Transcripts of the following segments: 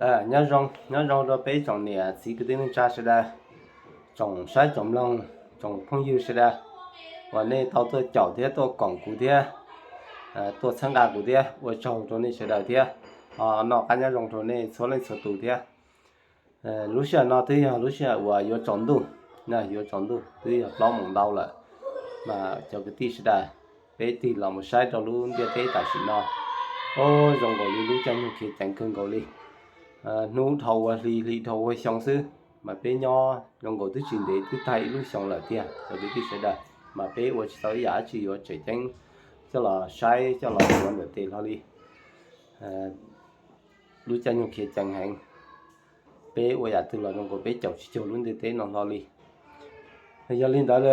Nyob zoo, nyob zoo rau peb tsoom niam txiv kwv tij neej tsa sawv daws, tsoom saib tsoom mloog, tsoom phooj ywg sawv daws uas nej tau tuaj caum thiab tuaj koom kuv thiab tuaj txhawb nqa kuv thiab, ua tsaug rau nej sawv daws thiab. Ho noj qab nyob zoo rau nej txhua leej txhua tus thiab. Lub sij hawm no twb yog lub sij hawm uas yuav tsaus ntuj, yuav tsaus ntuj twb yog plaub moos ntau lawm, mas cov kwv tij sawv daws, peb tig los mus saib rau lub ntiaj teb tam sim no, o, zoo nkaus li lub caij nyoog khiav ceev kawg nkaus li. Hnub dhau ua hli, hli dhau ua xyoo xwb, mas peb nyob zoo nkaus twb tsis ntev twb tag ib lub xyoo lawm tiag cov kwv tij sawv daws, mas peb ua tsis tau ib yam dab tsi yuav tseem ceeb coj los saib coj los ua ntawm tes hlo li. Lub caij nyoog khiav ceev heev, peb ua yam twg los zoo nkaus peb caum tsis cuag lub ntiaj teb no hlo li. Yog li ntawd,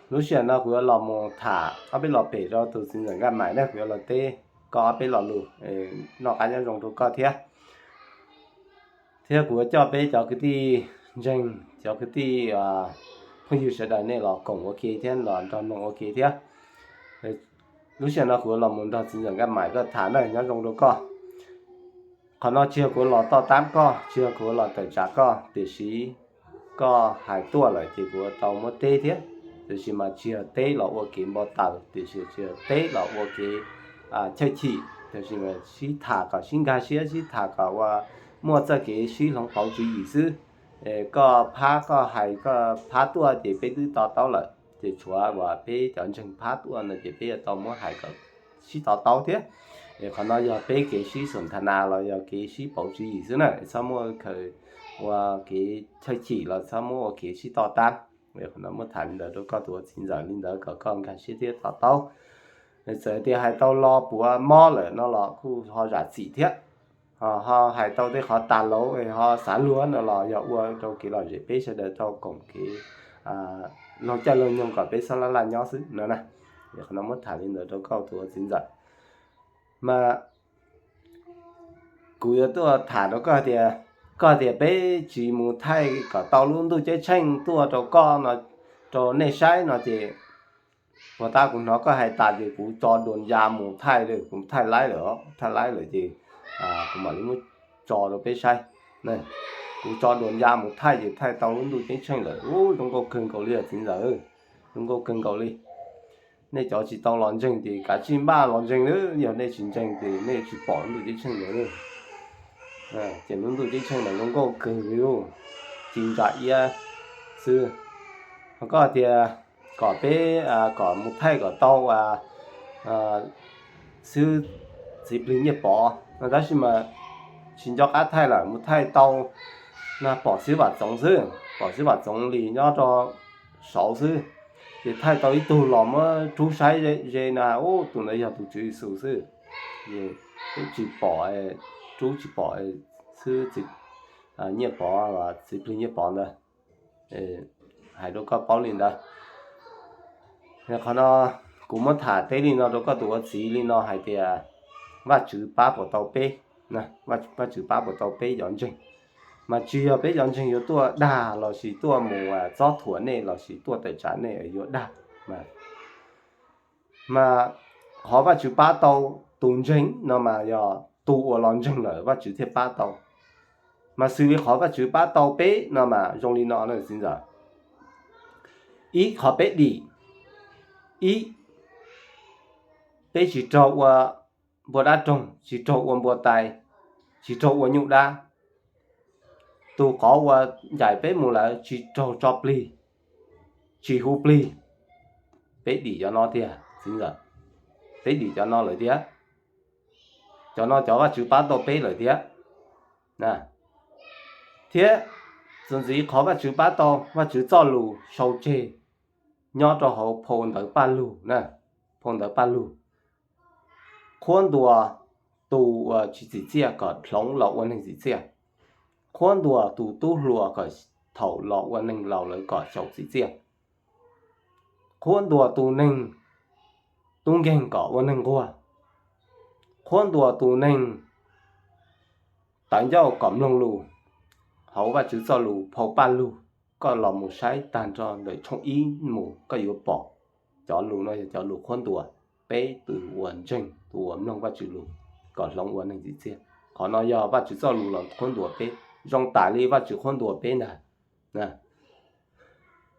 lub sij hawm no kuv yuav los mus tham ob peb los pem rau tus txiv ntxawm Nkaj Maim na, kuv yuav los teb koj ob peb lo lus, noj qab nyob zoo rau koj thiab. Thiab kuv yuav coj peb cov kwv tij ntseeg, cov kwv tij phooj ywg sawv daws nej los koom ua ke thiab los nrog mloog ua ke thiab. Lub sij hawm no kuv yuav los mus nrog txiv ntxawm Nkaj Maim koj tham na, nyob zoo rau koj. Qhov no tsis yog kuv los toj tab koj, tsis yog kuv los tawm tsam koj, tiam sis koj hais tuaj lawm ces kuv yuav tau muab teb thiab. Tiam sis mas tsis yog teb los ua kev npau taws, tiam sis tsis yog teb los ua kev chawj chim, tiam sis mas sib tham kom sib nkag siab, sib tham kom ua muaj txoj kev sib hloov pauv tswv yim xwb. Koj phab koj hais koj phab tuaj ces peb twb to taub lawm, ces tshuav uas peb cov ntseeg phab tuaj no ces peb yuav tau muab hais kom sib to taub thiab. Qhov no yog peb kev sib xum tha nas los yog kev sib pauv tswv yim xwb na, txhob muaj khaws ua kev chawj chim los txhob muab ua kev sib toj tab. Qhov no muab tham li ntawd rau koj tus ua txiv ntxawm li ntawd kom koj nkag siab thiab to taub. Txawm tias hais tau lo puav mob lawm no los kuj ho zam txim thiab. Ho hais tau tej qhov tas lauv ho xav luag no los yog ua rau kev lom zem peb sawv daws tau koom kev laug caij laug nyoog kom peb xob laj laj nyob xwb no na. Qhov no muab tham li ntawd rau koj tus ua txiv ntxawm. Mas kuv yuav tuaj tham rau koj tias, koj tias peb tsis mus thaij kom tau lub ntuj ceeb tsheej tuaj rau koj no, rau nej saib no ces, puag ta kuv hnov koj hais tas ces kuv tso duas ya mus thaij, kuv thaij laib lawm, thaij laib lawm ces kuv mam li muab tso rau peb saib. Kuv tso duas ya mus thaij ces thaij tau lub ntuj ceeb tsheej lawm. Ub, zoo nkauj kawg nkaus li txiv ntxawm, zoo nkauj kawg nkaus li. Nej cov tsis tau los ntseeg ces kav tsij npaj los ntseeg, yog nej tsis ntseeg ces nej tsis pom lub ntuj ceeb tsheej ntawd. Ces lub ntuj ceeb tsheej mas zoo nkauj kawg li, ci ntsa iab xwb. Ho koj tias kom peb, kom mus thaij kom tau xwb txiv plig Nyiaj Pov no, tab sis mas tsis nco qab thaij lawm, mus thaij tau no pom xwb Vam Txoov xwb, pom xwb Vam Txoov li nyob rau saud xwb. Ces thaij tau ib tug los muab rub saib ze na, ub, tus ntawd yog tus Tswv Yexus xwb. Tsis pom, rub tsis pom xwb Nyiaj Pov, txiv plig Nyiaj Pov ntawd. Hais rau koj paub li ntawd. Qhov no kuv muab tham teb li no rau koj tus ua txiv li no hais tias Vajtswv pab puas tau peb, Vajtswv pab puas tau peb cov ntseeg. Mas tsis yog peb cov ntseeg yuav tuaj dag lossis tuaj mus txob thuam nej lossis tuaj tawm tsam nej yuav dag. Mas qhov Vajtswv pab tau tus ntseeg no mas yog tus uas los ntseeg lawm Vajtswv thiaj pab tau. Mas xws li qhov Vajtswv pab tau peb no mas zoo li no na txiv ntxawm. Ib, qhov peb dim, ib, peb tsis raug ua npua dab roog, tsis raug ua npua tais, tsis raug ua nyuj dab. Tus qhov uas ncaim peb mus lawm tsis raug tso plig, tsis hu plig. Peb dim cov no tiag txiv ntxawm, peb dim cov no lawm tiag. Cov no cov Vajtswv pab tau peb lawm tiag. Thiab txuas ntxiv qhov Vajtswv pab tau, Vajtswv txoj lus sau tseg nyob rau hauv phau ntawv Paj Lug na, phau ntawv Paj Lug. Qhuab ntuas tus uas tsis txim txiaj kom hloov los ua neeg txim txiaj. Qhuab ntuas tus tub hluas kom thaum los ua neeg laus lawm kom xyaum txim txiaj. Qhuab ntuas tus neeg tub nkeeg kom ua neeg nquag. Qhuab ntuas tus neeg tawv ncauj kom mloog lus. Hauv Vajtswv txoj lus phau Paj Lug, koj los mus saib tag nrho ntawm tshooj ib mus koj yuav pom cov lus no yog cov lus qhuab ntuas peb tus uas ntseeg, tus uas mloog Vajtswv lus kom hloov ua neeg txim txiaj. Qhov no yog Vajtswv txoj lus los qhuab ntuas peb, zoo tam li Vajtswv qhuab ntuas peb ntag.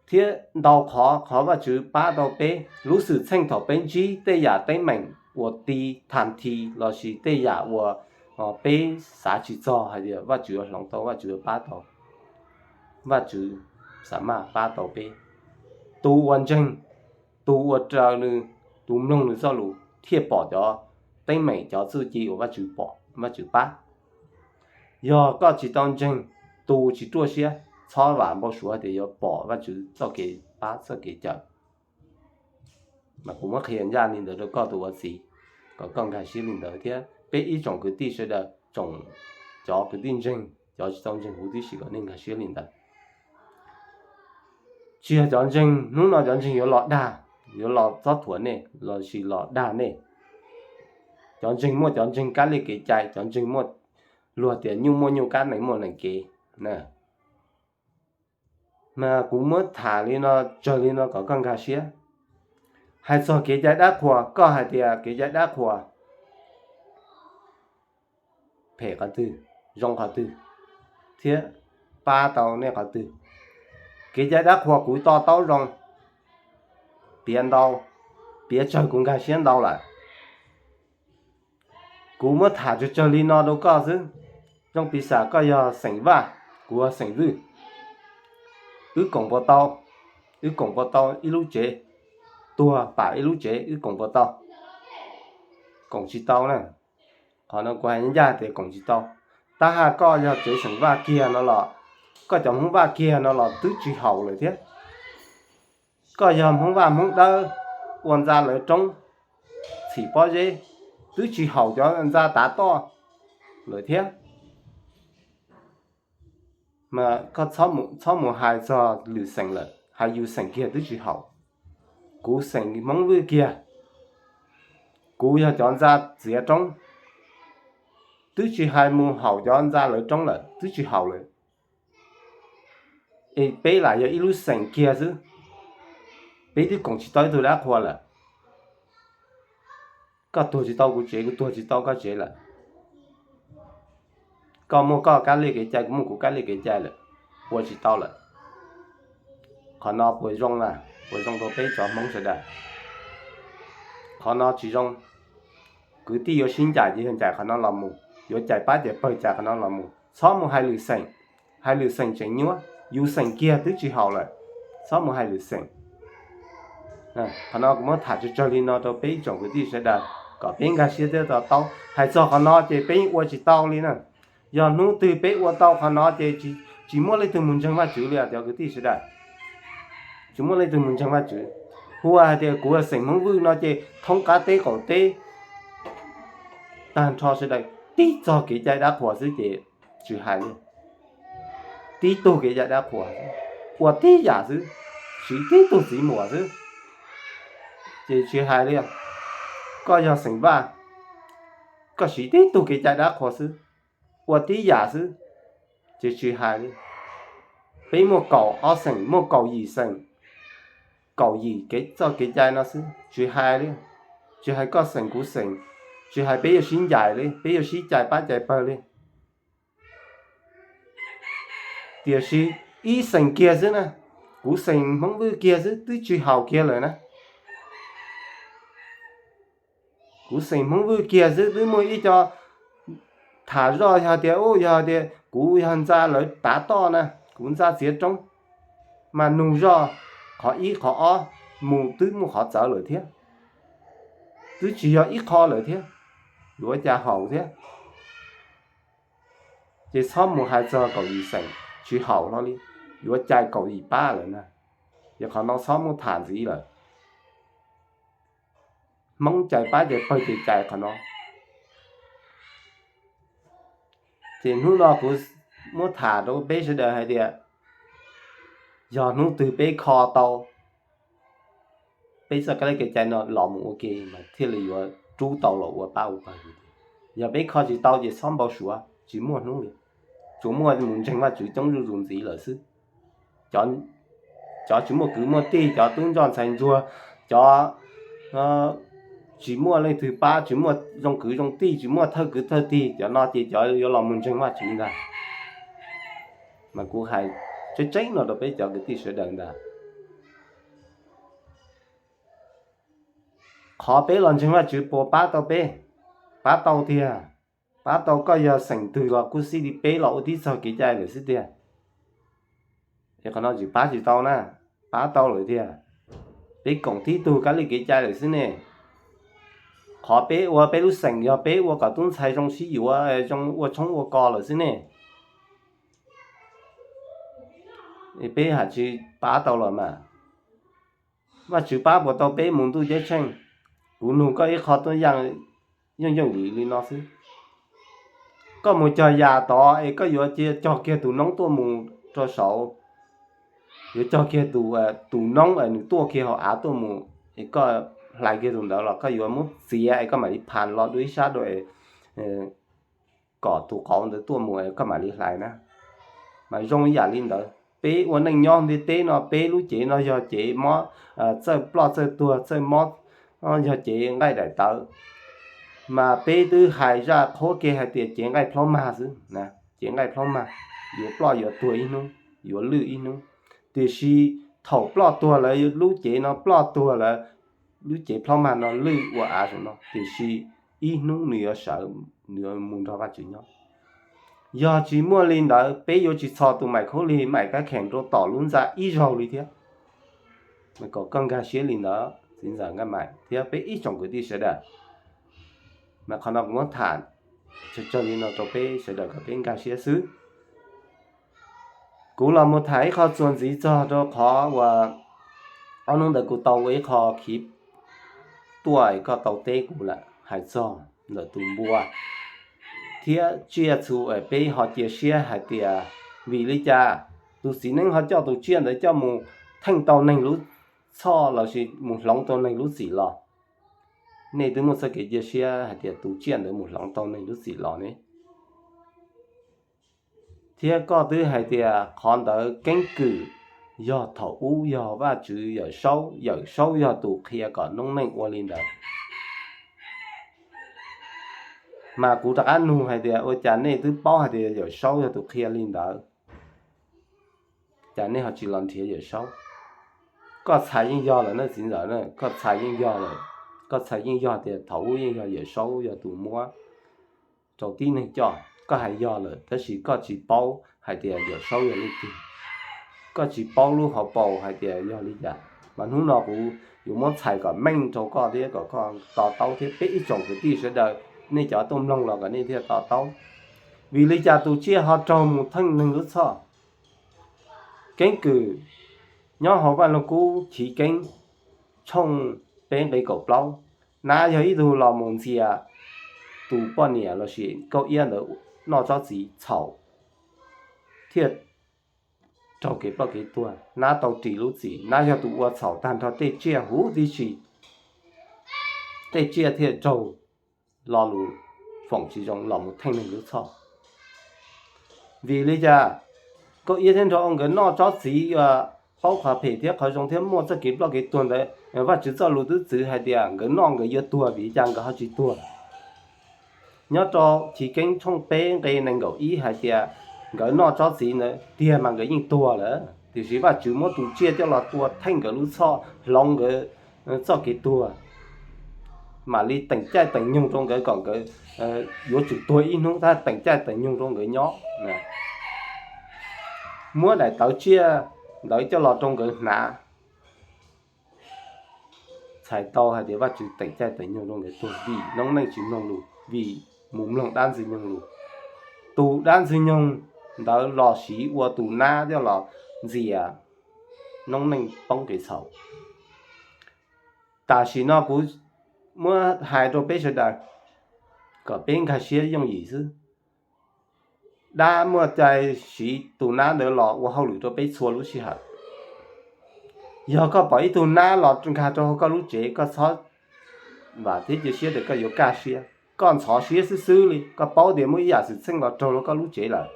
Thiab ntau qhov, qhov Vajtswv pab tau peb, lub xwm txheej thaum peb ntsib tej yam teeb meem uas ti thas thi lossis tej yam uas peb xav tsis txog hais tias Vajtswv yuav hloov tau, Vajtswv yuav pab tau, Vajtswv xam maj pab tau peb. Tus uas ntseeg, tus uas raws nws, tus mloog nws txoj lus thiaj pom cov teeb meem, cov txuj ci uas Vajtswv pom, Vajtswv pab. Yog koj tsis tau ntseeg, tus tsis ruaj siab, txhob vam npau suav tias yuav pom Vajtswv txoj kev pab txoj kev cawm. Mas kuv muab qhia ncaj li ntawd rau koj tus ua txiv, kom koj nkag siab li ntawd thiab peb ib tsoom kwv tij sawv daws, tsoom, cov kwv tij ntseeg, cov tsis tau ntseeg huv tib si kom nej nkag siab li ntawd. Tsis yog cov ntseeg, hnub no cov ntseeg yuav los dag, yuav los txob thuam nej lossis los dag nej. Cov ntseeg muaj cov ntseeg kab li kev cai, cov ntseeg muaj, luag tias nyuj muaj nyuj kab, nees muaj nees kev. Mas kuv muab tham li no, tsawg li no kom koj nkag siab. Hais txog kev cai dab qhuas, koj hais tias kev cai dab qhuas phem qhov twg, zoo qhov twg, thiab pab tau nej qhov twg? Kev cai dab qhuas kuv to taub zoo, piav ntau, piav tsawg kuv nkag siab ntau lawm. Kuv muab tham tsawg tsawg li no rau koj xwb. Zoo piv xam koj yog xeem Vaj, kuv yog xeem Vwj, wb koom puas tau? Wb koom puas tau ib lub tsev, tuag pam ib lub tsev wb koom puas tau? Koom tsis tau na. Qhov no kuv hais ncaj tias koom tsis tau. Tab hais koj yog tsev xeem Vaj kiag no los, koj cov Hmoob Vaj kiag no los twb tsis haum lawm thiab. Koj yog Hmoob Vaj Hmoob Dawb, ua ntxa lawv roob, txhim pob zeb, twb tsis haum cov ntxa tav toj lawm thiab. Mas koj txhob mus hais txog lwm xeem lawm, hais yus xeem kiag twb tsis haum. Kuv xeem Hmoob Vwj kiag, kuv yog cov ntxa txiav roob, twb tsis hais mus haum cov ntxa lawv roob lawm, twb tsis haum lawm. Es peb lam yog ib lub xeem kiag xwb, peb twb koom tsis tau ib tug dab qhua lawm. Koj tuag tsis tau kuv tsev, kuv tuag tsis tau koj tsev lawm. Koj muaj koj kab li kev cai, kuv muaj kuv kab li kev cai lawm, ua tsis tau lawm. Qhov no puas zoo na? Puas zoo rau peb cov Hmoob sawv daws? Qhov no tsis zoo. Kwv tij yuav sib ncaim ces yog ncaim qhov no los mus, yuav cais pab cais pawg cais qhov no los mus, txhob mus hais lwm xeem. Hais lwm xeem tseem nyuaj, yus xeem kiag twb tsis haum lawm, txhob mus hais lwm xeem. Qhov no kuv muab tham tsawg tsawg li no rau peb ib tsoom kwv tij sawv daws kom peb nkag siab thiab to taub. Hais txog qhov no ces peb yeej ua tsis tau li na. Yog hnub twg peb ua tau qhov no ces tsis muaj leej twg mus ntseeg Vajtswv li os cov kwv tij sawv daws. Tsis muaj leej twg mus ntseeg Vajtswv. Hu ua hais tias kuv yog xeem Hmoob Vwj no ces thoob qab teb qaum teb tag nrho sawv daws tib txog kev cai dab qhuas xwb ces tsis hais li. Tib tug kev cai dab qhuas, ua tib yam xwb, siv tib tug txiv muam xwb ces tsis hais li. Koj yog xeem Vaj, koj siv tib tug kev cai dab qhuas xwb, ua tib yam xwb ces tsis hais li. Peb muaj kaum ob xeem, muaj kaum yim xeem, kaum yim kev txoj kev cai no xwb tsis hais li. Tsis hais koj xeem kuv xeem, tsis hais peb yuav sib ncaim li, peb yuav sib cais pab cais pawg li. Tiam sis ib xeem kiag xwb na, kuv xeem Hmoob Vwj kiag xwb twb tsis haum kiag lawm na. Kuv xeem Hmoob Vwj kiag xwb twb muaj ib co tham zoj yog tias, yog tias kuv yog ntxa lawv tav toj na, kuv ntxa txiav roob, mas nug zoj qhov ib qhov ob mus twb muaj qhov txawv lawm thiab. Twb tsis yog ib qho lawm thiab, yuav cas haum thiab. Ces txhob mus hais txog kaum yim xeem, tsis haum hlo li, yuav cais kaum yim pab lawm na. Ces qhov no txhob muab tham ntxiv lawm. Hmoob cais pab cais pawg ces cais qhov no. Ces hnub no kuv muab tham rau peb sawv daws hais tias, yog hnub twg peb kho tau peb txoj kab li kev cai no los mus ua ke mas thiaj li yuav rub tau los ua pab ua pawg. Yog peb kho tsis tau ces txhob npau suav, tsis muaj hnub li. Tsuas muaj mus ntseeg Vajtswv coob zuj zus ntxiv lawm xwb. Cov tsis muaj kwv muaj tij, cov tub ntsuag ntxhais ntsuag, cov tsis muaj leej twg pab, tsis muaj zoo kwv zoo tij, tsis muaj thawj kwv thawj tij, cov no ces cov yuav los mus ntseeg Vajtswv ntag. Mas kuv hais tseeb tseeb no rau peb cov kwv tij sawv daws ntag. Qhov peb los ntseeg Vajtswv puas pab tau peb? Pab tau tiag. Pab tau koj yog xeem twg los kuj xij li peb los ua tib txog kev cai lawm xwb tiag. Es qhov no tsis pab tsis tau na, pab tau lawm tiag. Peb koom tib tug kab li kev cai lawm xwb ne. Qhov peb ua peb lub xeem yog peb ua kom tub ntxhais zoo sib yuav, zoo ua tshoob ua kos lawm xwb ne. Peb hais tsis pab tau los mas. Vajtswv pab puas tau peb mus ntuj ceeb tsheej? Kuv nug koj ib qho tuab yaaj yooj yooj yim li no xwb. Koj mus cog yas tod es koj yuav cog kiag tus noob tuaj mus rau saud, yuav cog kiag tus, tus noob es nws tuaj kiag hauv av tuaj mus, es koj hlais kiag tus ntawd los koj yuav muab txiav es koj mam li phas los dua ib sab dua kom tus qauv ntawd tuaj mus es koj mam li hlais na. Mas zoo ib yam li ntawd, peb ua neej nyob ntiaj teb no peb lub cev no yog cev mob, txawj ploj txawj tuag txawj mob, yog cev nqaij daim tawv. Mas peb twb hais zaj qhuab ke hais tias cev nqaij plhaub mag xwb, cev nqaij plhaub mag, yuav ploj yuav tuag ib hnub, yuav lwj ib hnub. Tiam sis thaum ploj tuag lawm, lub cev no ploj tuag lawm, lub cev plhaub mag no lwj ua av saum no, tiam sis ib hnub nws yuav sawv, nws yuav mus nrog Vajtswv nyob. Yog tsis muaj li ntawd peb yuav tsis txhos tus Maim Khaub Lig Maim Kab Kheem rau tom lub ntxa ib zaug li thiab. Mas kom koj nkag siab li ntawd txiv ntxawm Nkaj Maim thiab peb ib tsoom kwv tij sawv daws. Mas qhov no kuv muab tham tsawg tsawg li no rau peb sawv daws kom peb nkag siab xwb. Kuv los mus tham ib qho txuas ntxiv txog rau qhov uas ob hnub ntawd kuv tau ua ib qho khiv tuaj es koj tau teb kuv lawm hais txog ntawm tus npua thiab tsiaj txhu es peb ho cia siab hais tias vim li cas tus txiv neeb ho coj tus tsiaj ntawd coj mus theej tau neeg lub txhoj lossis mus hloov tau neeg lub txim los. Nej twb muaj txoj kev cia siab hais tias tus tsiaj ntawd mus hloov tau neeg lub txim los ne. Thiab koj twb hais tias qhov ntawd keeb kwm yog thaum ub yog Vajtswv Yawm Saub, Yawm Saub yog tus qhia kom noob neej ua li ntawd. Mas kuv rov qab nug hais tias ua cas nej twb paub hais tias Yawm Saub yog tus qhia li ntawd, cas nej ho tsis los nrhiav Yawm Saub? Koj txhais yeej yog lawm na txiv ntxawm na, koj txhais yeej yog lawm. Koj txhais yeej yog tias thaum ub yeej yog Yawm Saub yog tus muab rau tib neeg coj, koj hais yog lawm tab sis koj tsis paub hais tias Yawm Saub yog leej twg, koj tsis paub lub hauv paus hais tias yog li cas. Mas hnub no kuv yuav muab txhais kom meej rau koj thiab kom koj to taub thiab peb ib tsoom kwv tij sawv daws, nej cov tuaj mloog los kom nej thiaj to taub. Vim li cas tus tsiaj ho raug mus theej neeg lub txhoj? Keeb kwm nyob hauv Vaj Lug Kub Chiv Keeb tshooj peb nqe kaum plaub, nab yog ib tug los mus ntxias tus poj niam lossis Nkauj Iab ntawd noj tsob txiv txhaum thiaj raug kev ploj kev tuag. Nab tau ris lub txim, nab yog tus ua txhaum tag nrho tej tsiaj huv tib si, tej tsiaj thiaj raug lo lus foom tsis zoo los mus theej neeg lub txhoj. Vim li cas Nkauj Iab thiab Nraug Oj nkawd noj tsob txiv uas paub qhov phem thiab qhov zoo thiab muaj txoj kev ploj kev tuag ntawd, Vajtswv txoj lus twb txwv hais tias nkawd noj nkawd yuav tuag, vim li cas nkawd ho tsis tuag? Nyob rau Chiv Keeb tshooj peb nqe nees nkaum ib hais tias nkawd noj tsob txiv ntawd tiag mas nkawd yeej tuag lawm, tiam sis Vajtswv muab tus tsiaj coj los tua theej nkawd lub txhoj, hloov nkawd txoj kev tuag, mam li teem caij teem nyoog rau nkawd kom nkawd yuav tsum tuag ib hnub thiaj teem caij teem nyoog rau nkawd nyob. Muab daim tawv tsiaj ntawd coj los rau nkawd hnav, txhais tau hais tias Vajtswv teem caij teem nyoog rau nkawd tuag vim noob neej tsis mloog lus, vim mus mloog dab ntxwg nyoog lus. Tus dab ntxwg nyoog ntawd los siv ua tus nab coj los ntxias noob neej poob kev txhaum. Tam sim no kuv muab hais rau peb sawv daws kom peb nkag siab yooj yim xwb. Dab muaj cai siv tus nab ntawd los ua hauj lwm rau peb txhua lub sij hawm. Yog koj pom ib tug nab los nkag rau hauv koj lub tsev, koj txhob vam thiab cia siab tias koj yuav kaj siab. Koj ntxhov siab xwb xwb li, koj paub tias muaj ib yam xwm txheej los raug hauv koj lub tsev lawm.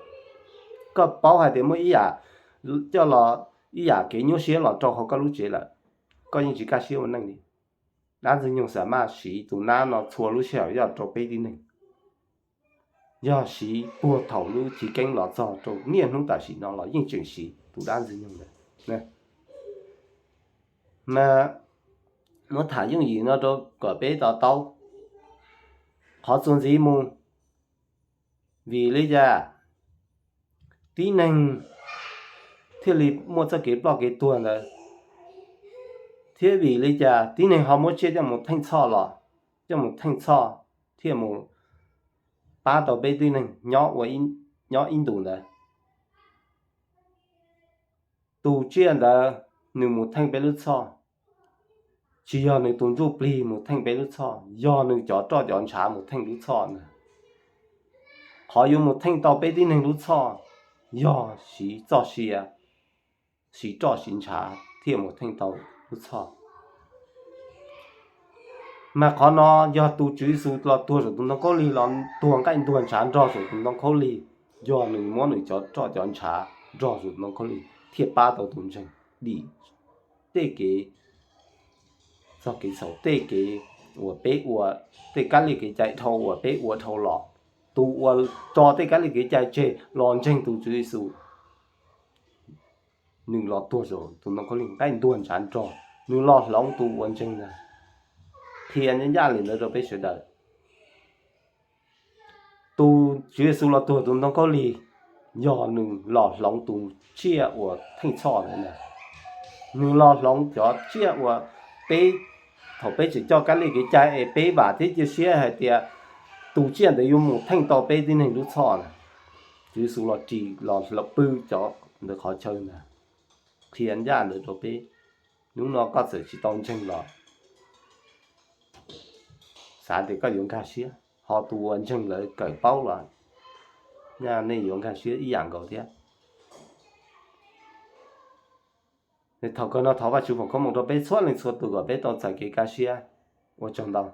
Koj paub hais tias muaj ib yam coj los, ib yam kev nyuaj siab los rau hauv koj lub tsev lawm, koj yeej tsis kaj siab ua neej li. dab ntxwg nyoog xa maj siv tus nab no txhua lub sij hawm yog rau peb tib neeg. Yog siv puag thaum lub chiv keeb los txog rau niaj hnub tam sim no los yeej tseem siv tus dab ntxwg nyoog ntawd. Mas muab tham yooj yim no rau kom peb to taub. Qhov txuas ntxiv mus, vim li cas tib neeg thiaj li muaj txoj kev ploj kev tuag ntawd, thiab vim li cas tib neeg ho muab tsiaj coj mus theej txhoj los, coj mus theej txhoj thiaj mus pab tau peb tib neeg nyob ib ntus ntawd. Tus tsiaj ntawd nws mus theej peb lub txhoj, tsis yog nws tus ntsuj plig mus theej peb lub txhoj, yog nws cov roj cov ntshav mus theej lub txhoj ntawd. Qhov yuav mus theej tau peb tib neeg lub txhoj yog siv txoj sia, siv roj siv ntshav thiaj mus theej tau lub txhoj. Mas qhov no yog tus Tswv Yexus los tuag saum tus ntoo khaub lig, los tuag nqaij ntuag ntshav nrog saum tus ntoo khaub lig, yog nws muab nws cov roj cov ntshav nrog saum tus ntoo khaub lig thiaj pab tau tus ntseeg dim tej kev, txog kev txhaum, tej kev uas peb ua, tej kab li kev cai dhau uas peb ua dhau los. Tus uas tso tej kab li kev cai tseg los ntseeg tus Tswv Yexus, nws los tuag saum tus ntoo khaub lig nqaij ntuag ntshav nrog, nws los hloov tus uas ntseeg ntag. Qhia ncaj ncaj li ntawd rau peb sawv daws. Tus Tswv Yexus los tuag tus ntoo khaub lig, yog nws los hloov tus tsiaj uas theej txhoj ntawd ntag. Nws los hloov cov tsiaj uas peb, thaum peb tseem coj kab li kev cai es peb vam thiab cia siab hais tias tus tsiaj ntawd yuav mus theej tau peb tib neeg lub txhoj na. Tswv Yexus los ris los pw cov ntawd qhov chaw ntag. Qhia ncaj ntawd rau peb. Hnub no koj txawm tsis tau ntseeg los xav tias koj yuav nkag siab, ho tus uas ntseeg lawv kawm paub los nyaj nej yuav nkag siab ib yam nkaus thiab. Thaum kawg no thov Vajtswv foom koob hmoov rau peb txhua leej txhua tus kom peb tau txais kev kaj siab. Ua tsaug ntau.